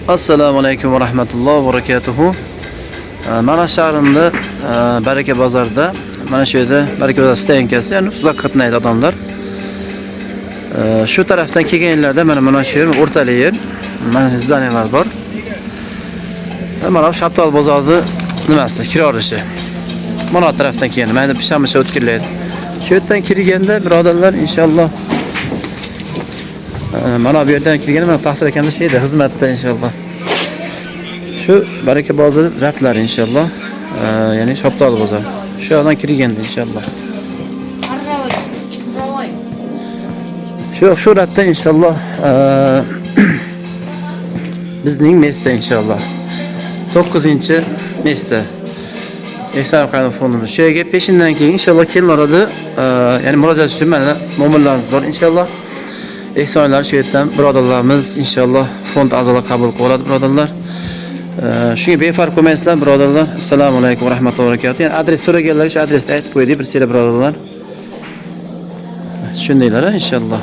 Assalomu alaykum va rahmatullohi va barakatuhu. Marash shahrimda Baraka bozorida, mana shu yerda Baraka bozor stoyankasi, ya'ni uzoq qatnaydi odamlar. Shu tarafdan kelganlarda mana shu yer o'rtali yer, mana здания lar bor. Mana bu Shaptol bozori nimasi, kirorishi. Mana bu tarafdan kelgan, mana pishamisha o'tkaziladi. Shu yerdan kirganda birodarlar, inshaalloh mana bu yerdan kirganda mana Tahsin akamiz shu yerda xizmatda inshaalloh. Shu Baraka bozori ratlari inshaalloh. Ya'ni Shoptol bozori. Shu yoqdan kirganda inshaalloh. Shu ratda inshaalloh bizning место inshaalloh. 9-место. Ehson Qayum fondimiz. Shu yerga peshindan keyin inshaalloh kelinlaradi. Ya'ni murojaat uchun mana nomerlarimiz bor inshaalloh. Ehsonlar shu yerdan birodarlarimiz inshaalloh fond a'zolari qabul qilib oladi birodarlar. Shunga befarq bo'lmaysizlar birodarlar. Assalomu alaykum va rahmatullohi va barakatuh. Ya'ni adres so'raganlar shu adresni aytib qo'ydik bir sira birodarlar. Tushundinglar inshaalloh.